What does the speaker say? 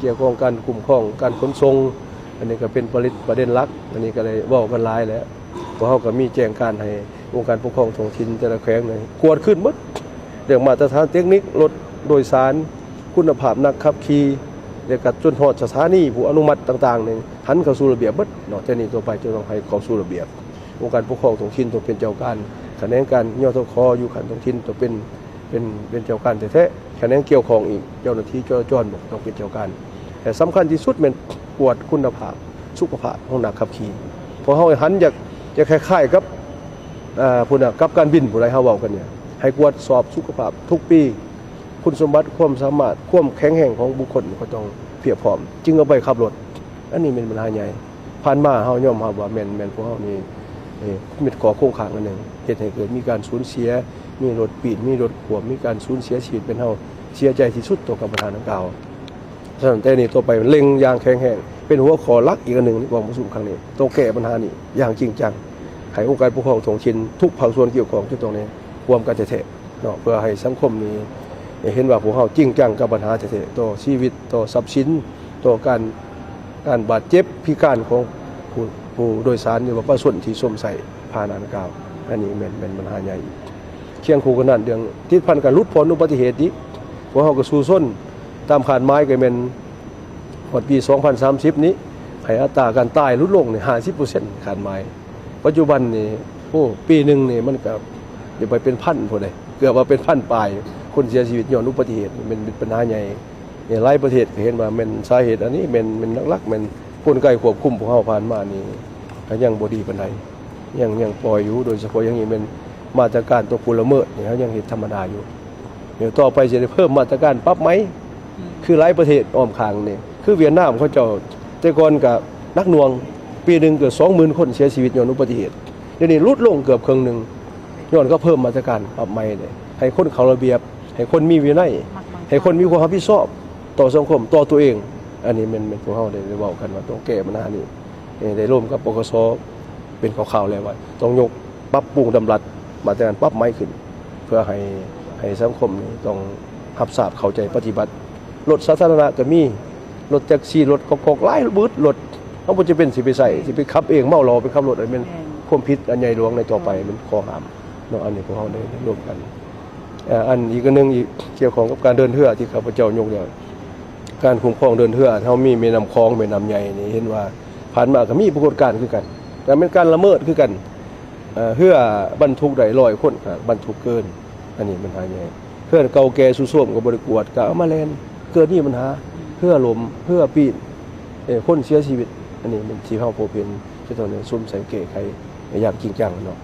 ກ່ຽວກັບການຄຸ້ມຄອງການຂົນສົ່ງ, ອັນນີ້ກໍເປັນປະເດັນ ປະເດັນຫຼັກ. ອັນນີ້ກໍໄດ້ເວົ້າກັນຫຼາຍແລ້ວ, ພວກເຮົາກໍມີແຈ້ງການໃຫ້ອົງການປົກຄອງທ້ອງຖິ່ນແຕ່ລະແຂວງນີ້ກວດຄືນໝົດ ເລື່ອງມາດຕະຖານເຕັກນິກລົດໂດຍສານ, ຄຸນນະພາບນັກຂັບຂີ່ ແລະ ກໍຈົນຮອດສະຖານີຜູ້ອະນຸມັດຕ່າງໆນີ້ ຫັນເຂົ້າສູ່ລະບຽບໝົດເນາະ. ແຕ່ນີ້ຕໍ່ໄປຈະຕ້ອງໃຫ້ເຂົ້າສູ່ລະບຽບ, ອົງການປົກຄອງທ້ອງຖິ່ນຕ້ອງເປັນເຈົ້າການ, ຂະແໜງການ ຍທຂ ຢູ່ຂັ້ນທ້ອງຖິ່ນຕ້ອງເປັນ ເປັນ ເປັນເຈົ້າການແທ້ໆ, ຂະແໜງກ່ຽວຂ້ອງອີກ ເຈົ້າໜ້າທີ່ຈະລາຈອອນບໍ່ ກໍຕ້ອງເປັນເຈົ້າການ. ແຕ່ສຳຄັນທີ່ສຸດແມ່ນກວດຄຸນນະພາບສຸຂະພາບຂອງນັກຂັບຂີ່. ເພາະເຮົາຫັນຢາກ ຢາກຄ້າຍໆກັບ ເອີ ພຸ້ນນະ ກັບການບິນຜູ້ໃດເຮົາເວົ້າກັນນີ້ ໃຫ້ກວດສອບສຸຂະພາບທຸກປີ, ຄຸນສົມບັດ, ຄວາມສາມາດ, ຄວາມແຂງແຮງຂອງບຸກຄົນກໍຕ້ອງພຽບພ້ອມ ຈຶ່ງເອົາໄປຂັບລົດ. ອັນນີ້ແມ່ນບັນຫາໃຫຍ່. ຜ່ານມາເຮົາຍອມຮັບວ່າແມ່ນ ແມ່ນພວກເຮົານີ້ ເອີ ເປັນຂໍ້ຄົງຄ້າງອັນໜຶ່ງ ເຮັດໃຫ້ເກີດມີການສູນເສຍ, ມີລົດປີ້ນ, ມີລົດຂວ້ຳ, ມີການສູນເສຍຊີວິດ, ແມ່ນເຮົາເສຍໃຈທີ່ສຸດຕໍ່ກັບບັນຫາດັ່ງກ່າວ. ສະນັ້ນແຕ່ນີ້ຕໍ່ໄປເລັ່ງຢ່າງແຂງແຮງ ເປັນຫົວຂໍ້ຫຼັກອີກອັນໜຶ່ງໃນກອງປະຊຸມຄັ້ງນີ້ ຕ້ອງແກ້ບັນຫານີ້ຢ່າງຈິງຈັງ, ໃຫ້ອົງການປົກຄອງທ້ອງຖິ່ນທຸກພາກສ່ວນກ່ຽວຂ້ອງຈະຕ້ອງໄດ້ຮ່ວມກັນແທ້ໆເນາະ ເພື່ອໃຫ້ສັງຄົມນີ້ໄດ້ເຫັນວ່າພວກເຮົາຈິງຈັງກັບບັນຫາແທ້ໆ ຕໍ່ຊີວິດ, ຕໍ່ຊັບສິນ, ຕໍ່ການ ການບາດເຈັບພິການຂອງຜູ້ ຜູ້ໂດຍສານ ຫຼືວ່າປະຊາຊົນທີ່ຊົມໃຊ້ພາຫະນະດັ່ງກ່າວ. ອັນນີ້ແມ່ນ ແມ່ນບັນຫາໃຫຍ່. ຄຽງຄູ່ກັນນັ້ນ ເລື່ອງຕິດພັນກັບຫຼຸດຜ່ອນອຸບັດຕິເຫດນີ້ ພວກເຮົາກໍສູ້ຊົນຕາມຄາດໝາຍ ກໍແມ່ນຮອດປີສອງພັນສາມສິບນີ້ ໃຫ້ອັດຕາການຕາຍຫຼຸດລົງນີ້ຫ້າສິບເປີເຊັນຄາດໝາຍ. ປັດຈຸບັນນີ້ ໂອ້ ປີໜຶ່ງນີ້ມັນກໍຈະໄປເປັນພັນພຸ້ນເດ້ ເກືອບວ່າເປັນພັນປາຍ ຄົນເສຍຊີວິດຍ້ອນອຸບັດຕິເຫດ ແມ່ນເປັນບັນຫາໃຫຍ່. ໃນຫຼາຍປະເທດກໍເຫັນວ່າແມ່ນສາເຫດອັນນີ້ແມ່ນ ແມ່ນຫຼັກໆ ແມ່ນກົນໄກຄວບຄຸມພວກເຮົາຜ່ານມານີ້ກໍຍັງບໍ່ດີປານໃດ ຍັງ ຍັງປ່ອຍຢູ່ ໂດຍສະເພາະຢ່າງຍິ່ງແມ່ນມາດຕະການຕໍ່ຜູ້ລະເມີດນີ້ ເຮົາຍັງເຮັດທຳມະດາຢູ່. ດຽວຕໍ່ໄປຊິໄດ້ເພີ່ມມາດຕະການປັບໃໝ ອືມ ຄືຫຼາຍປະເທດອ້ອມຂ້າງນີ້ ຄືຫວຽດນາມເຂົາເຈົ້າ ແຕ່ກ່ອນກໍໜັກໜ່ວງ ປີໜຶ່ງເກືອບສອງໝື່ນຄົນເສຍຊີວິດຍ້ອນອຸບັດຕິເຫດ ດຽວນີ້ຫຼຸດລົງເກືອບເຄິ່ງໜຶ່ງ ຍ້ອນເຂົາເພີ່ມມາດຕະການປັບໃໝເດ້ ໃຫ້ຄົນເຂົ້າລະບຽບ ໃຫ້ຄົນມີວິໄນ ໃຫ້ຄົນມີຄວາມຮັບຜິດຊອບຕໍ່ສັງຄົມ ຕໍ່ຕົວເອງ. ອັນນີ້ແມ່ນ ແມ່ນພວກເຮົາໄດ້ ໄດ້ເວົ້າກັນວ່າຕ້ອງແກ້ບັນຫານີ້ ເອີ ໄດ້ລົມກັບ ປກສ ເປັນຂ່າວໆແລ້ວວ່າຕ້ອງຍົກ ປັບປຸງດຳລັດມາດຕະການປັບໃໝຂຶ້ນ ເພື່ອໃຫ້ ໃຫ້ສັງຄົມນີ້ຕ້ອງຮັບຊາບເຂົ້າໃຈປະຕິບັດ. ລົດສາທາລະນະກໍມີ ລົດແທັກຊີ ລົດກອກໆ ຫຼາຍບຶດລົດ ເຮົາບໍ່ຈຳເປັນຊິໄປໃຊ້ ຊິໄປຂັບເອງ ເມົາເຫຼົ້າໄປຂັບລົດ ອັນນັ້ນແມ່ນ ແມ່ນ ຄວາມຜິດອັນໃຫຍ່ຫຼວງໃນຕໍ່ໄປ ແມ່ນ ແມ່ນຂໍ້ຫ້າມເນາະ. ອັນນີ້ພວກເຮົາໄດ້ລວມກັນ ເອີ ອັນອີກອັນໜຶ່ງອີກ ກ່ຽວຂ້ອງກັບການເດີນເຮືອທີ່ຂ້າພະເຈົ້າຍົກແລ້ວ ການຄຸ້ມຄອງເດີນເຮືອ ເຮົາມີແມ່ນ້ຳຂອງ ແມ່ນ້ຳໃຫຍ່ນີ້ ເຫັນວ່າຜ່ານມາກໍມີປາກົດການຄືກັນ ກໍແມ່ນການລະເມີດຄືກັນ. ເອີ ເຮືອບັນທຸກໄດ້ຮ້ອຍຄົນ ກໍບັນທຸກເກີນ ອັນນີ້ບັນຫາໃຫຍ່. ເຮືອເກົ່າແກ່ຊຸດໂຊມກໍບໍ່ໄດ້ກວດ ກໍເອົາມາແລ່ນ ເກີດມີບັນຫາ ເຮືອລົ້ມ ເຮືອປີ້ນ ເອີ ຄົນເສຍຊີວິດ. ອັນນີ້ແມ່ນທີ່ເຮົາພົບເຫັນ ຈະຕ້ອງໄດ້ສຸມໃສ່ແກ້ໄຂຢ່າງຈິງຈັງເນາະ.